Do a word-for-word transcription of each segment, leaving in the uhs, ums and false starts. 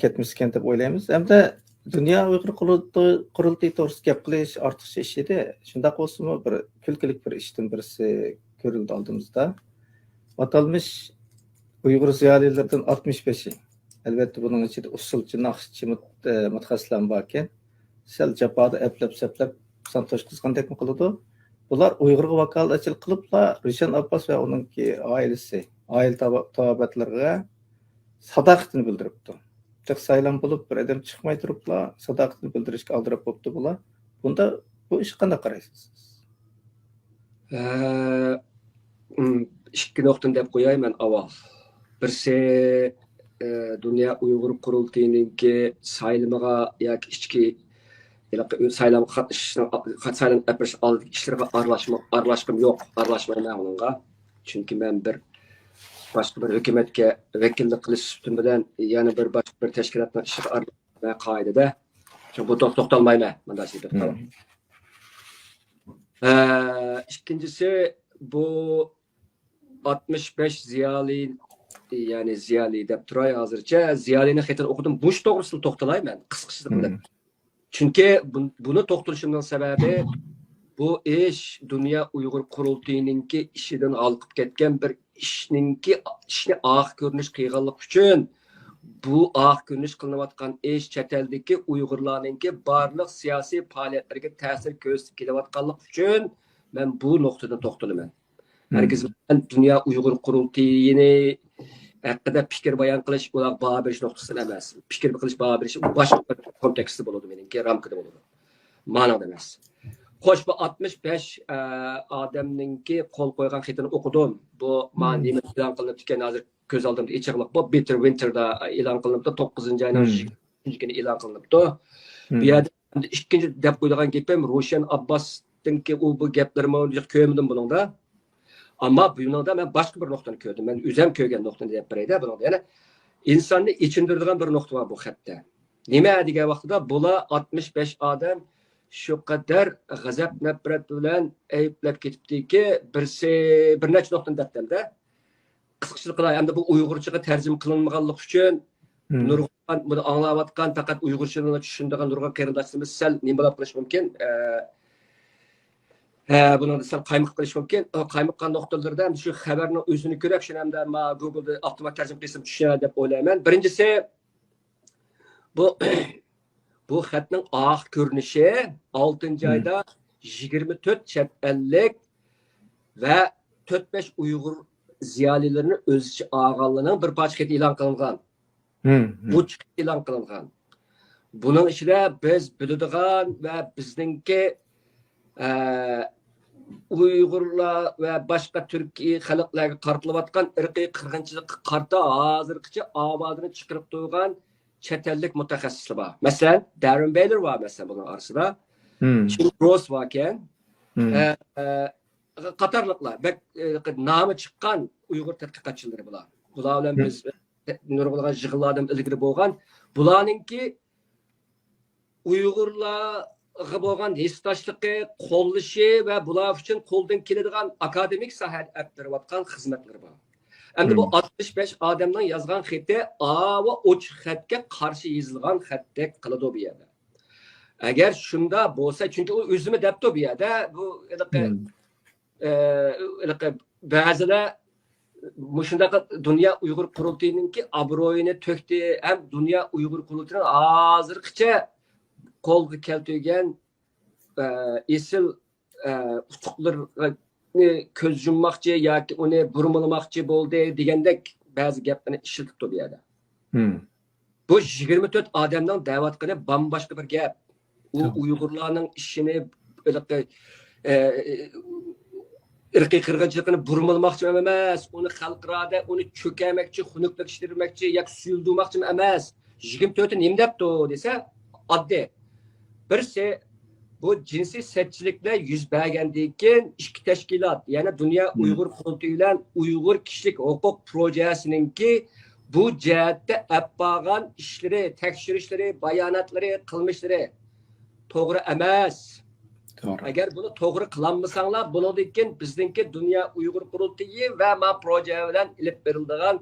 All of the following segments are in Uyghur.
كەتمىسىكەن دەپ ئويلايمىز. ھەمدە دۇنيا ئۇيغۇر قۇرۇلتىيى، قۇرۇلتىيى توغرىسىدا گەپ قىلىش ئارتۇقچە ئىش ئىدى. شۇنداق بولسىمۇ، بىر كۈلكىلىك بىر ئىشتىن بىرسى كۆرۈلدى ئالدىمىزدا. ئاتالمىش ئۇيغۇر زىيالىيلىرىدىن ئاتمىش بەشى، ئەلۋەتتە، بۇنىڭ ئىچىدە ئۇسسۇلچى، ناخشىچى مۇت-، ئە، مۇتەخەسسىسلەرمۇ باركەن. سەل جاپادا ئەپلەپ-سەپلەپ سان توشقۇزغاندەكمۇ قىلىدۇ. بۇلار ئۇيغۇرغا ۋاكالەتچىلىك قىلىپلا، روشەن ئابباس ۋە ئۇنىڭكى ئائىلىسى، ئائىلە تاۋا-، تاۋابىئاتلىرىغا ساداقىتىنى بىلدۈرۈپتۇ. جىق سايلام بولۇپ، بىر ئادەم چىقماي تۇرۇپلا ساداقىتىنى بىلدۈرۈشكە ئالدىراپ بوپتۇ بۇلار. بۇندا، بۇ ئىشقا قانداق قارايسىز سىز؟ ئە، ئىم، ئىككى نۇقتىنى دەپ قوياي مەن ئاۋۋال. بىرسى، ئە، دۇنيا ئۇيغۇر قۇرۇلتىيىنىڭكى سايلىمىغا ياكى ئىچكى، ھېلىقى سايلامغا قاتنىشىشنىڭ، سايلام ئېلىپ بېرىش ئالدىدىكى ئىشلىرىغا ئارىلاشما-، ئارىلاشقۇم يوق، ئارىلاشمايمەن ئۇنىڭغا. چۈنكى مەن بىر باشقا بىر ھۆكۈمەتكە ۋەكىللىك قىلىش سۈپىتىم بىلەن يەنە بىر باشقا بىر تەشكىلاتنىڭ ئىشىغا ئارىلاشمايمەن قائىدىدە. چۈنكى بۇ توختالمايمەن، مۇنداق دەپ قالىمەن. ئىككىنچىسى، بۇ ئاتمىش بەش زىيالىي، يەنى زىيالىي دەپ تۇراي ھازىرچە، زىيالىينىڭ خېتىنى ئوقۇدۇم. مۇشۇ توغرىسىدا توختىلاي مەن، قىسقىچە قىلىپ. چۈنكى بۇ-، بۇنى توختىلىشىمنىڭ سەۋەبى، بۇ ئىش دۇنيا ئۇيغۇر قۇرۇلتىيىنىڭكى ئىشىدىن ھالقىپ كەتكەن بىر ئىشنىڭكى، ئىشنى ئاق كۆرۈنۈش قىلغانلىق ئۈچۈن، بۇ ئاق كۆرۈنۈش قىلىنىۋاتقان ئىش چەت ئەلدىكى ئۇيغۇرلارنىڭكى بارلىق سىياسىي پائالىيەتلىرىگە تەسىر كۆرسىتىپ كېلىۋاتقانلىقى ئۈچۈن، مەن بۇ نۇقتىدىن توختىلىمەن. ھەرگىز مەن دۇنيا ئۇيغۇر قۇرۇلتىيىنى ھەققىدە پىكىر بايان قىلىش، ئۇلارغا باھا بېرىش نۇقتىسىدىن ئەمەس. پىكىر قىلىش، باھا بېرىش باشقا بىر كونتېكستتا بولىدۇ مېنىڭكى، رامكىدا بولىدۇ. مانىڭدا ئەمەس. خوش، بۇ ئاتمىش بەش، ئە، ئادەمنىڭكى قول قويغان خېتىنى ئوقۇدۇم. بۇ ما نېمە ئېلان قىلىنىپتىكەن، ھازىر كۆز ئالدىمدا ئېچىقلىق بۇ. بىتتېر ۋىنتېردا ئېلان قىلىنىپتۇ، توققۇزىنچى ئاينىڭ يىگىرمە ئۈچىنچى كۈنى ئېلان قىلىنىپتۇ. بۇ يەردە ئەمدى ئىككىنچى دەپ قويىدىغان گېپىم، روشەن ئابباسنىڭكى ئۇ بۇ گەپلىرىمۇ كۆرمىدىم بۇنىڭدا. ئەمما بۇنىڭدا مەن باشقا بىر نۇقتىنى كۆردۈم. مەن ئۆزۈم كۆرگەن نۇقتىنى دەپ بېرەيدە بۇنىڭدا. يەنە ئىنساننى ئېچىندۇرىدىغان بىر نۇقتا بار بۇ خەتتە. نېمە دېگەن ۋاقتىدا، بۇلار ئاتمىش بەش ئادەم شۇ قەدەر غەزەپ نەپرەت بىلەن ئەيىبلەپ كېتىپتىكى، بىرسى، بىر نەچچە نۇقتىنى دەپتىمدە. قىسقىچىلىق قىلاي، ئەمدى بۇ ئۇيغۇرچىغا تەرجىمە قىلىنمىغانلىقى ئۈچۈن، نۇرغۇن بۇنى ئاڭلاۋاتقان، پەقەت ئۇيغۇرچىنى چۈشىنىدىغان نۇرغۇن قېرىنداشلىرىمىز سەل نېمە بولۇپ قېلىشى مۇمكىن. ئە، ھە، بۇنىڭدا سەل قايمۇق قېلىشى مۇمكىن. ئۇ قايمۇققان نۇقتىلىرىدا ئەمدى شۇ خەۋەرنىڭ ئۆزىنى كۆرۈپ، شۇنى ئەمدى ما گۇگلدا ئاپتومات تەرجىمە قىلسام چۈشىنەر دەپ ئويلايمەن. بىرىنچىسى، بۇ، بۇ خەتنىڭ ئاخىر كۆرۈنۈشى ئالتىنچى ئايدا يىگىرمە تۆت چەت ئەللىك ۋە تۆت بەش ئۇيغۇر زىيالىيلىرىنى ئۆز ئىچىگە ئالغانلارنىڭ بىر پارچە خېتى ئېلان قىلىنغان. ئوچۇق ئېلان قىلىنغان. بۇنىڭ ئىچىدە بىز بىلىدىغان ۋە بىزنىڭكى، ئە، ئۇيغۇرلار ۋە باشقا تۈركىي خەلقلەرگە قارىتىلىۋاتقان ئىرقىي قىرغىنچىلىققا قارىتا ھازىرغىچە ئاۋازىنى چىقىرىپ تۇرغان چەت ئەللىك مۇتەخەسسىسلەر بار. مەسىلەن، داررېن بەيلېر بار، مەسىلەن، بۇنىڭ ئارىسىدا. جىم روس باركەن. ئە، ئە، قاتارلىقلار. بەك، ئە، نامى چىققان ئۇيغۇر تەتقىقاتچىلىرى بۇلار. بۇلار بىلەن بىز، ئە، نۇرغۇنلىغان يىغىنلاردىن ئىلگىرى بولغان. بۇلارنىڭكى ئۇيغۇرلارغا بولغان ھېسداشلىقى، قوللىشى ۋە بۇلار ئۈچۈن قولدىن كېلىدىغان ئاكادېمىك ساھەدە ئەپ بېرىۋاتقان خىزمەتلىرى بار. ئەمدى بۇ ئاتمىش بەش ئادەمنىڭ يازغان خېتى ئاۋۇ ئوچۇق خەتكە قارشى يېزىلغان خەتتەك قىلىدۇ بۇ يەردە. ئەگەر شۇنداق بولسا، چۈنكى ئۇ ئۆزىمۇ دەپتۇ بۇ يەردە، بۇ ھېلىقى، ئە، ھېلىقى بەزىلەر مۇشۇنداق دۇنيا ئۇيغۇر قۇرۇلتىيىنىڭكى ئابرۇيىنى تۆكتى ھەم دۇنيا ئۇيغۇر قۇرۇلتىيىنىڭ ھازىرغىچە قولغا كەلتۈرگەن، ئە، ئېسىل، ئە، ئۇتۇقلىرىنى كۆز يۇمماقچى ياكى ئۇنى بۇرمىلىماقچى بولدى دېگەندەك بەزى گەپلەرنى ئىشلىتىپتۇ بۇ يەردە. بۇ يىگىرمە تۆت ئادەمنىڭ دەۋاتقىنى بامباشقا بىر گەپ. ئۇ ئۇيغۇرلارنىڭ ئىشىنى، ئىرقىي، ئە، ئىرقىي قىرغىنچىلىقىنى بۇرمىلىماقچى ئەمەس، ئۇنى خەلقئارادا ئۇنى چۆكەرمەكچى، خۇنۈكلەشتۈرمەكچى ياكى سۇيۇلدۇرماقچىمۇ ئەمەس. يىگىرمە تۆتى نېمە دەپتۇ دېسە، ئاددىي. بىرسى، بۇ جىنسىي سەتچىلىكلەر يۈز بەرگەندىن كېيىن ئىككى تەشكىلات، يەنى دۇنيا ئۇيغۇر قۇرۇلتىيى بىلەن ئۇيغۇر كىشىلىك ھوقۇق پروژەسىنىڭكى بۇ جەھەتتە ئەپ بارغان ئىشلىرى، تەكشۈرۈشلىرى، باياناتلىرى، قىلمىشلىرى توغرا ئەمەس. ئەگەر بۇنى توغرا قىلالمىساڭلار، بۇنىڭدىن كېيىن بىزنىڭكى دۇنيا ئۇيغۇر قۇرۇلتىيى ۋە ما پروژە بىلەن ئېلىپ بېرىلىدىغان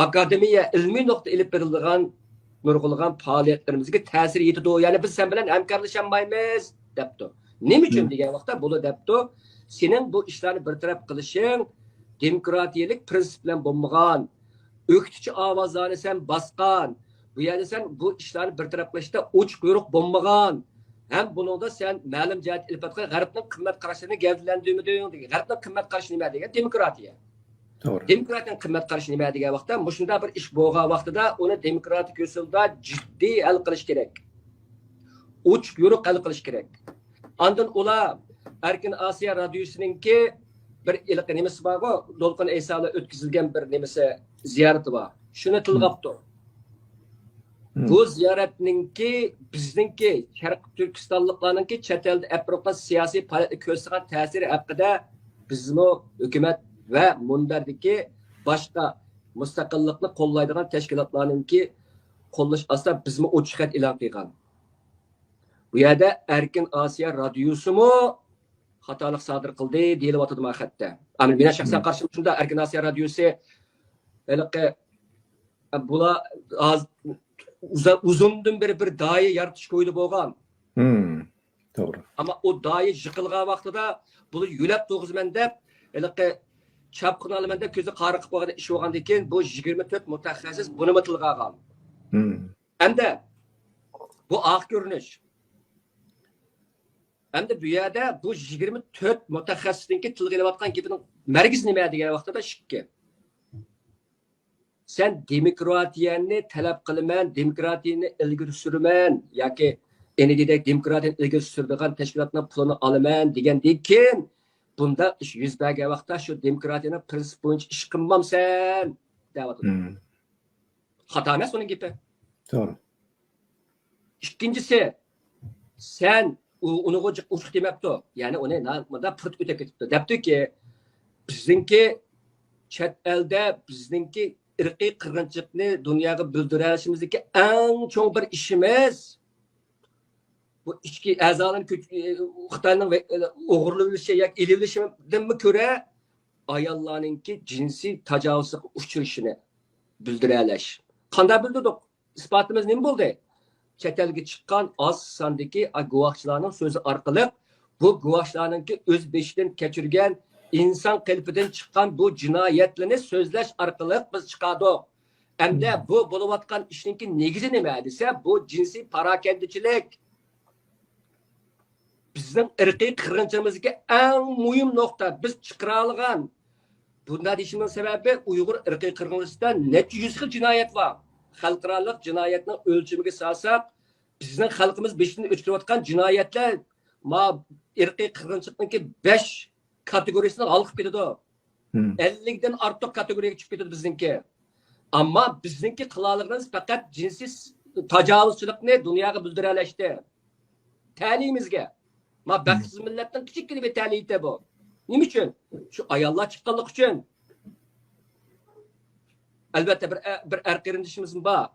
ئاكادېمىيە، ئىلمىي نۇقتا ئېلىپ بېرىلىدىغان نۇرغۇنلىغان پائالىيەتلىرىمىزگە تەسىرى يېتىدۇ. يەنى بىز سەن بىلەن ھەمكارلىشالمايمىز، دەپتۇ. نېمە ئۈچۈن دېگەن ۋاقىتتا، بۇلار دەپتۇ، سېنىڭ بۇ ئىشلارنى بىر تەرەپ قىلىشىڭ دېموكراتىيەلىك پىرىنسىپ بىلەن بولمىغان، ئۆكتىچى ئاۋازلارنى سەن باسقان، بۇ يەردە سەن بۇ ئىشلارنى بىر تەرەپ قىلىشتا ئوچۇق يورۇق بولمىغان، ھەم بۇنىڭدا سەن مەلۇم جەھەتتە ئېلىپ بارغان غەربنىڭ قىممەت قارىشىنى گەۋدىلەندۈرمىدىڭ دېگەن. غەربنىڭ قىممەت قارىشى نېمە دېگەن؟ دېموكراتىيە. توغرا. دېموكراتىيەنىڭ قىممەت قارىشى نېمە دېگەن ۋاقىتتا، مۇشۇنداق بىر ئىش بولغان ۋاقتىدا ئۇنى دېموكراتىك ئۇسۇلدا جىددىي ھەل قىلىش كېرەك. ئوچۇق يورۇق ھەل قىلىش كېرەك. ئاندىن ئۇلار ئەركىن ئاسىيا رادىيوسىنىڭكى بىر ھېلىقى نېمىسى بارغۇ، دولقۇن ئەيسا بىلەن ئۆتكۈزۈلگەن بىر نېمىسى، زىيارىتى بار. شۇنى تىلغا ئاپتۇ. بۇ زىيارەتنىڭكى، بىزنىڭكى، شەرقىي تۈركىستانلىقلارنىڭكى چەت ئەلدە ئەپ بېرىۋاتقان سىياسىي پائالىيەتكە كۆرسىتىدىغان تەسىرى ھەققىدە بىزمۇ ھۆكۈمەت ۋە مۇنبەردىكى باشقا مۇستەقىللىقنى قوللايدىغان تەشكىلاتلارنىڭكى قوللىشى ئاستىدا بىزمۇ ئوچۇق خەت ئېلان قىلغان. بۇ يەردە ئەركىن ئاسىيا رادىيوسىمۇ خاتالىق سادىر قىلدى دېيىلىۋاتىدۇ مانا خەتتە. ئەمما مېنىڭ شەخسەن قارىشىم شۇنداق، ئەركىن ئاسىيا رادىيوسى ھېلىقى، بۇلار ھازىر ئۇزا-، ئۇزۇندىن بېرى بىر داھىيە يارىتىش كويىدا بولغان. توغرا. ئەمما ئۇ داھىيە يىقىلغان ۋاقتىدا بۇنى يۆلەپ تۇرغۇزىمەن دەپ، ھېلىقى چاپقۇن ئالىمەن دەپ كۆزى قارىقىپ قويغان ئىش بولغاندىن كېيىن، بۇ يىگىرمە تۆت مۇتەخەسسىس بۇنىمۇ تىلغا ئالغان. ھەمدە بۇ ئاق كۆرۈنۈش. ھەمدە بۇ يەردە بۇ يىگىرمە تۆت مۇتەخەسسىسنىڭكى تىلغا ئېلىۋاتقان گېپىنىڭ مەركىزى نېمە دېگەن ۋاقتىدا ئىككى. سەن دېموكراتىيەنى تەلەپ قىلىمەن، دېموكراتىيەنى ئىلگىرى سۈرىمەن ياكى ئېنىگىدەك دېموكراتىيەنى ئىلگىرى سۈرىدىغان تەشكىلاتنىڭ پۇلىنى ئالىمەن دېگەندىن كېيىن، بۇنداق ئىش يۈز بەرگەن ۋاقىتتا شۇ دېموكراتىيەنىڭ پىرىنسىپى بويىچە ئىش قىلمامسەن دەۋاتىدۇ. خاتا ئەمەس ئۇنىڭ گېپى. توغرا. ئىككىنچىسى، سەن ئۇ-، ئۇنىغۇ جىق ئوچۇق دېمەپتۇ. يەنى ئۇنى نا-، مۇنداق پۇرىتىپ ئۆتۈپ كېتىپتۇ. دەپتۇكى، بىزنىڭكى چەت ئەلدە بىزنىڭكى ئىرقىي قىرغىنچىلىقنى دۇنياغا بىلدۈرۈشىمىزدىكى ئەڭ چوڭ بىر ئىشىمىز، بۇ ئىچكى ئەزالارنى كۆچ-، خىتاينىڭ ۋە-، ئوغرىلىۋېلىشى ياكى ئېلىۋېلىشىدىنمۇ كۆرە ئاياللارنىڭكى جىنسىي تاجاۋۇزلۇققا ئۇچرىشىنى بىلدۈرەلەش. قانداق بىلدۈردۇق؟ ئىسپاتىمىز نېمە بولدى؟ چەت ئەلگە چىققان ئاز ساندىكى گۇۋاھچىلارنىڭ سۆزى ئارقىلىق، بۇ گۇۋاھچىلارنىڭكى ئۆز بېشىدىن كەچۈرگەن ئىنسان قېلىپىدىن چىققان بۇ جىنايەتلىرىنى سۆزلەش ئارقىلىق بىز چىقاردۇق. ئەمدى بۇ بولۇۋاتقان ئىشنىڭكى نېگىزى نېمە دېسە، بۇ جىنسىي پاراكەندىچىلىك. بىزنىڭ ئىرقىي قىرغىنچىلىقىمىزدىكى ئەڭ مۇھىم نۇقتا، بىز چىقىرالىغان، بۇنداق دېيىشىمنىڭ سەۋەبى، ئۇيغۇر ئىرقىي قىرغىنچىلىقتا نەچچە يۈز خىل جىنايەت بار. خەلقئارالىق جىنايەتنىڭ ئۆلچىمىگە سالساق، بىزنىڭ خەلقىمىز بېشىدىن ئۆتكۈزۈۋاتقان جىنايەتلەر، ما، ئىرقىي قىرغىنچىلىقنىڭكى بەش كاتېگورىيىسىنى ھالقىپ كېتىدۇ. ئەللىكتىن ئارتۇق كاتېگورىيەگە چۈشۈپ كېتىدۇ بىزنىڭكى. ئەمما بىزنىڭكى قىلالىغىنىمىز پەقەت جىنسىي تاجاۋۇزچىلىقنى دۇنياغا بىلدۈرەلەشتى. تەلىيىمىزگە. ما، بەختسىز مىللەتنىڭ كىچىككىنە بىر تەلىيىتى بۇ. نېمە ئۈچۈن؟ شۇ ئاياللار چىققانلىقى ئۈچۈن. ئەلۋەتتە، بىر ئە-، بىر ئەر قېرىندىشىمىزمۇ بار.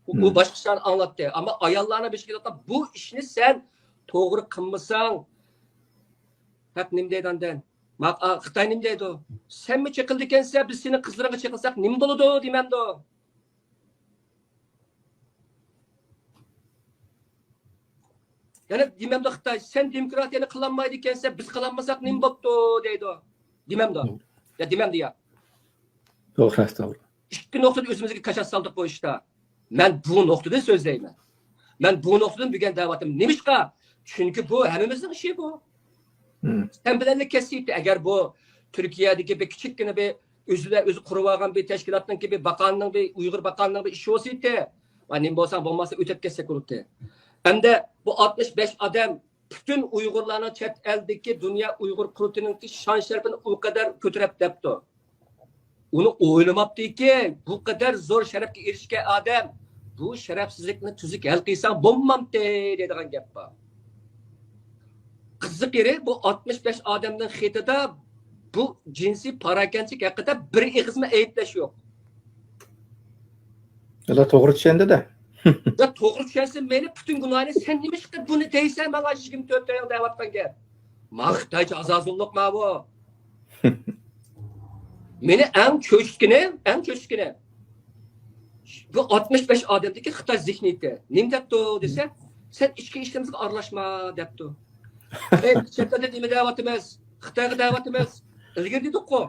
ئۇ، ئۇ باشقا ئىشلارنى ئاڭلاتتى. ئەمما ئاياللارنىڭ بېشىغا كېلىۋاتقان بۇ ئىشنى سەن توغرا قىلمىساڭ، خەق نېمە دەيدۇ ئاندىن؟ ما-، ئا، خىتاي نېمە دەيدۇ؟ سەنمۇ چېقىلىدىكەنسەن، بىز سېنىڭ قىزلىرىڭغا چېقىلساق نېمە بولىدۇ دېمەمدۇ؟ يەنە دېمەمدۇ خىتاي، سەن دېموكراتىيەنى قىلالمايدىكەنسەن، بىز قىلالمىساق نېمە بوپتۇ دەيدۇ. دېمەمدۇ؟ يا دېمەمدۇ يا. توغرا، توغرا. ئىككى نۇقتىدا ئۆزىمىزگە كاشات سالدۇق بۇ ئىشتا. مەن بۇ نۇقتىدىن سۆزلەيمەن. مەن بۇ نۇقتىدىن بۈگۈن دەۋاتىمەن. نېمىشقا؟ چۈنكى بۇ ھەممىمىزنىڭ ئىشى بۇ. سەن بىلەنلا كەتسىتى. ئەگەر بۇ تۈركىيەدىكى بىر كىچىككىنە بىر ئۆزىلا ئۆزى قۇرۇۋالغان بىر تەشكىلاتنىڭكى بىر باقاننىڭ بىر ئۇيغۇر باقاننىڭ بىر ئىشى بولسىتى. ۋە نېمە بولسا بولماسا ئۆتۈپ كەتسەك بولاتتى. ئەمدى بۇ ئاتمىش بەش ئادەم پۈتۈن ئۇيغۇرلارنىڭ چەت ئەلدىكى دۇنيا ئۇيغۇر قۇرۇلتىيىنىڭكى شان شەرىپىنى ئۇ قەدەر كۆتۈرۈپ دەپتۇ. ئۇنى ئويلىماپتىكى، بۇ قەدەر زور شەرەپكە ئېرىشكەن ئادەم، بۇ شەرەپسىزلىكنى تۈزۈك ھەل قىلساڭ بولمامتى دەيدىغان گەپ بار. قىزىق يېرى، بۇ ئاتمىش بەش ئادەمنىڭ خېتىدا بۇ جىنسىي پاراكەندىچىلىك ھەققىدە بىر ئېغىزمۇ ئەيىبلەش يوق. ئۇلار توغرا چۈشەندى-دە. يا توغرا چۈشەنسە مەيلى، پۈتۈن گۇناھنى سەن نېمىشقا بۇنى دەيسەن ماڭا يىگىرمە تۆت ئاينىڭ دەۋاتقان گەپ. ما خىتايچە ئازازۇللۇق ما بۇ. مېنى ئەڭ چۆچۈتكىنى، ئەڭ چۆچۈتكىنى. بۇ ئاتمىش بەش ئادەمدىكى خىتاي زېھنىيىتى. نېمە دەپتۇ دېسە، سەن ئىچكى ئىشلىرىمىزغا ئارىلاشما دەپتۇ. ئەي، چەت ئەلدە نېمە دەۋاتىمىز؟ خىتايغا دەۋاتىمىز. ئىلگىرى دېدۇققۇ،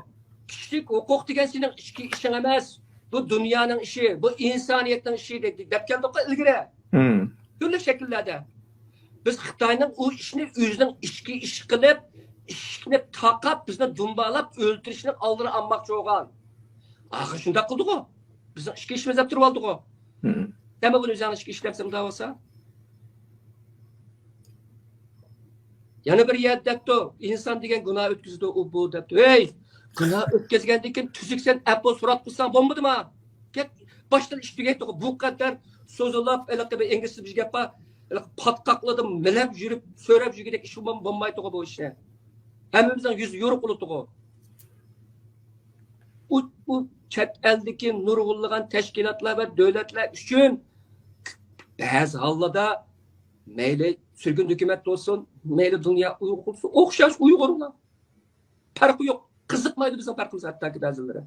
كىشىلىك ھوقۇق دېگەن سېنىڭ ئىچكى ئىشىڭ ئەمەس. بۇ دۇنيانىڭ ئىشى، بۇ ئىنسانىيەتنىڭ ئىشى دەپ، دەپ كەلدۇققۇ ئىلگىرى. تۈرلۈك شەكىللەردە. بىز خىتاينىڭ ئۇ ئىشنى ئۆزىنىڭ ئىچكى ئىشى قىلىپ، ئىشىكنى تاقاپ، بىزنى دۇمبالاپ ئۆلتۈرۈشنىڭ ئالدىنى ئالماقچى بولغان. ئاخىر شۇنداق قىلدىغۇ. بىزنىڭ ئىچكى ئىشىمىز دەپ تۇرۇۋالدىغۇ. سەن بۇنى ئۆزۈڭنىڭ ئىچكى ئىشى دەپ سەن بولسا. يەنە بىر يەردە دەپتۇ، ئىنسان دېگەن گۇناھ ئۆتكۈزىدۇ، ئۇ بۇ دەپتۇ. ھەي، گۇناھ ئۆتكۈزگەندىن كېيىن تۈزۈكسەن، ئەپۇ سورات قىلساڭ بولمىدىما؟ گەپ باشتىن ئىش تۈگەيتتۇق. بۇ قەدەر سوزۇلۇپ، ھېلىقى بىر ئىنگلىزچە بىر گەپ بار، ھېلىقى پاتقاقلىدىم، مىلەپ يۈرۈپ، سۆرەپ يۈرگۈدەك ئىش بولماي-، بولمايتتۇغۇ بۇ ئىشنى. ھەممىمىزنىڭ يۈزى يورۇق بولىدىغۇ. ئۇ، ئۇ چەت ئەلدىكى نۇرغۇنلىغان تەشكىلاتلار ۋە دۆلەتلەر ئۈچۈن بەزى ھاللاردا مەيلى سۈرگۈن ھۆكۈمەت بولسۇن، مەيلى دۇنيا ئۇيغۇر بولسۇن، ئوخشاش ئۇيغۇرلار. پەرقى يوق. قىزىقمايدۇ بىزنىڭ پەرقىمىز ھەتتاكى بەزىلىرى.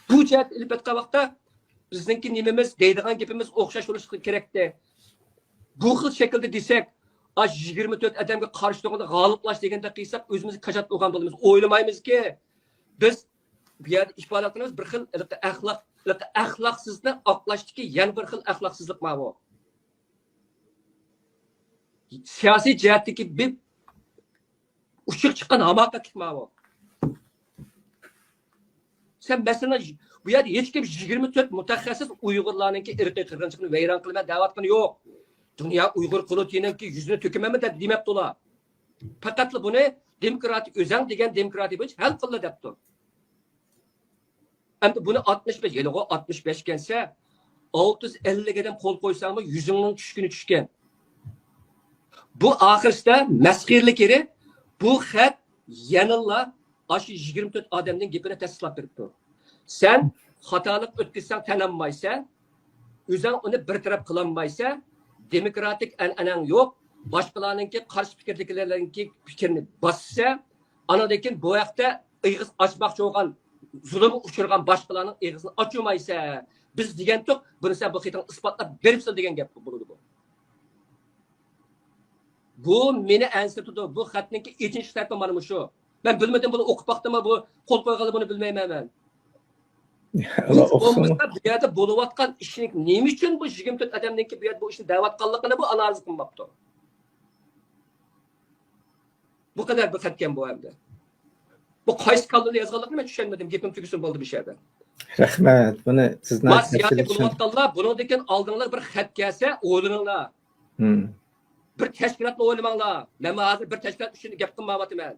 بۇ جەھەتتە ئېلىپ ئېيتقان ۋاقىتتا بىزنىڭكى نېمىمىز، دەيدىغان گېپىمىز ئوخشاش بولۇشى كېرەكتى. بۇ خىل شەكىلدە دېسەك، ئاش يىگىرمە تۆت ئادەمگە قارشى تۇرغاندا غالىبلاش دېگەندەك قىلساق، ئۆزىمىزگە كاجات بولغان بولىمىز. ئويلىمايمىزكى، بىز بۇ يەردە ئىپادە قىلىمىز بىر خىل ھېلىقى ئەخلاق، ھېلىقى ئەخلاقسىزنى ئاقلاشتىكى يەنە بىر خىل ئەخلاقسىزلىق ماۋۇ. سىياسىي جەھەتتىكى بىر ئۇچۇق چىققان ھاماقەتلىك ماۋۇ. سەن مەسىلەن، بۇ يەردە ھېچكىم يىگىرمە تۆت مۇتەخەسسىس ئۇيغۇرلارنىڭكى ئىرقىي قىرغىنچىلىقىنى ۋەيران قىلىمەن دەۋاتقىنى يوق. دۇنيا ئۇيغۇر قۇرۇلتىيىنىڭكى يۈزىنى تۆكىمەنمۇ دەپ دېمەپتۇلا. پەقەتلا بۇنى دېموكراتىيە، ئۆزەڭ دېگەن دېموكراتىيە بويىچە ھەل قىللا دەپتۇ. ئەمدى بۇنى ئاتمىش بەش، ھېلىغۇ ئاتمىش بەش ئىكەنسە، ئالتە يۈز ئەللىك ئادەم قول قويساڭمۇ يۈزۈڭنىڭ چۈشكىنى چۈشكەن. بۇ ئاخىرسىدا مەسخىرىلىك يېرى، بۇ خەت يەنىلا ئاشۇ يىگىرمە تۆت ئادەمنىڭ گېپىنى تەستىقلاپ بېرىپتۇ. سەن خاتالىق ئۆتكۈزسەڭ تەنەلمەيسەن، ئۆزۈڭ ئۇنى بىر تەرەپ قىلالمايسەن، دېموكراتىك ئەنئەنەڭ يوق، باشقىلارنىڭكى قارشى پىكىردىكىلەرنىڭكى پىكرىنى باسىسەن، ئانىڭدىن كېيىن بۇ ھەقتە ئېغىز ئاچماقچى بولغان، زۇلۇمغا ئۇچرىغان باشقىلارنىڭ ئېغىزىنى ئاچۇرمايسەن. بىز دېگەنتۇق، بۇنى سەن بۇ خېتىڭ ئىسپاتلاپ بېرىپسەن دېگەن گەپ بولىدۇ بۇ. بۇ مېنى ئەنسىرىتىدۇ. بۇ خەتنىڭكى ئېچىنىشلىق تەرىپى مانا مۇشۇ. مەن بىلمىدىم، بۇنى ئوقۇپ باقتىممۇ، بۇ قول قويغانلار بۇنى بىلمەيمەن مەن. ھېچ بولمىسا بۇ يەردە بولۇۋاتقان ئىشنىڭ نېمە ئۈچۈن بۇ يىگىرمە تۆت ئادەمنىڭكى بۇ يەردە بۇ ئىشنى دەۋاتقانلىقىنى بۇ ئانالىز قىلماپتۇ. بۇ قەدەر بىر خەتكەن بۇ ئەمدى. بۇ قايسى كاللىدا يازغانلىقىنى مەن چۈشەنمىدىم. گېپىم تۈگىسۇن بولدى بۇ يەردە. رەھمەت. بۇنى سىز ما سىياسىي بولۇۋاتقانلار، بۇنىڭدىن كېيىن ئالدىڭلار بىر خەت كەلسە ئويلىنىڭلار. بىر تەشكىلاتنى ئويلىماڭلار. مەن ھازىر بىر تەشكىلات ئۈچۈن گەپ قىلمايۋاتىمەن.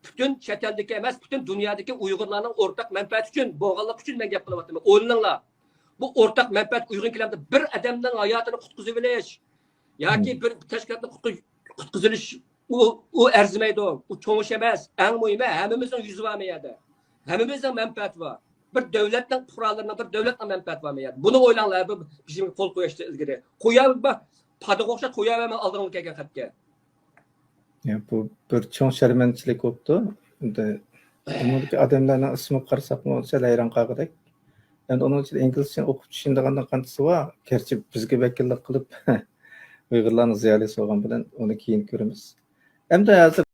پۈتۈن چەت ئەلدىكى ئەمەس، پۈتۈن دۇنيادىكى ئۇيغۇرلارنىڭ ئورتاق مەنپەئەتى ئۈچۈن بولغانلىقى ئۈچۈن مەن گەپ قىلىۋاتىمەن. ئويلىنىڭلار. بۇ ئورتاق مەنپەئەت ئۇيغۇن كېلەمدە بىر ئادەمنىڭ ھاياتىنى قۇتقۇزۇۋېلىش ياكى بىر تەشكىلاتنى قۇتقۇز-، قۇتقۇزۇۋېلىش ئۇ، ئۇ ئەرزىمەيدۇ. ئۇ چوڭ ئىش ئەمەس. ئەڭ مۇھىمى ھەممىمىزنىڭ يۈزى بار مۇ يەردە. ھەممىمىزنىڭ مەنپەئەتى بار. بىر دۆلەتنىڭ پۇقرالىرىنىڭ، بىر دۆلەتنىڭ مەنپەئەتى بار مۇ يەردە. بۇنى ئويلاڭلار، بۇ بىزنىڭ قول قويۇشتا ئىلگىرى. قويا-، پادىغا ئوخشاپ قوياۋەرمەڭ ئالدىڭىزغا كەلگەن خەتكە. يا، بۇ بىر چوڭ شەرمەنچىلىك بوپتۇ. ئەمدى ئۇنىڭدىكى ئادەملەرنىڭ ئىسمىغا قارىساقمۇ سەل ھەيران قالغۇدەك. ئەمدى ئۇنىڭ ئىچىدە ئىنگلىزچە ئوقۇپ چۈشىنىدىغانلار قانچىسى بار؟ گەرچە بىزگە ۋەكىللىك قىلىپ ئۇيغۇرلارنىڭ زىيالىيسى بولغان بىلەن ئۇنى كېيىن كۆرىمىز. ئەمدى ھازىر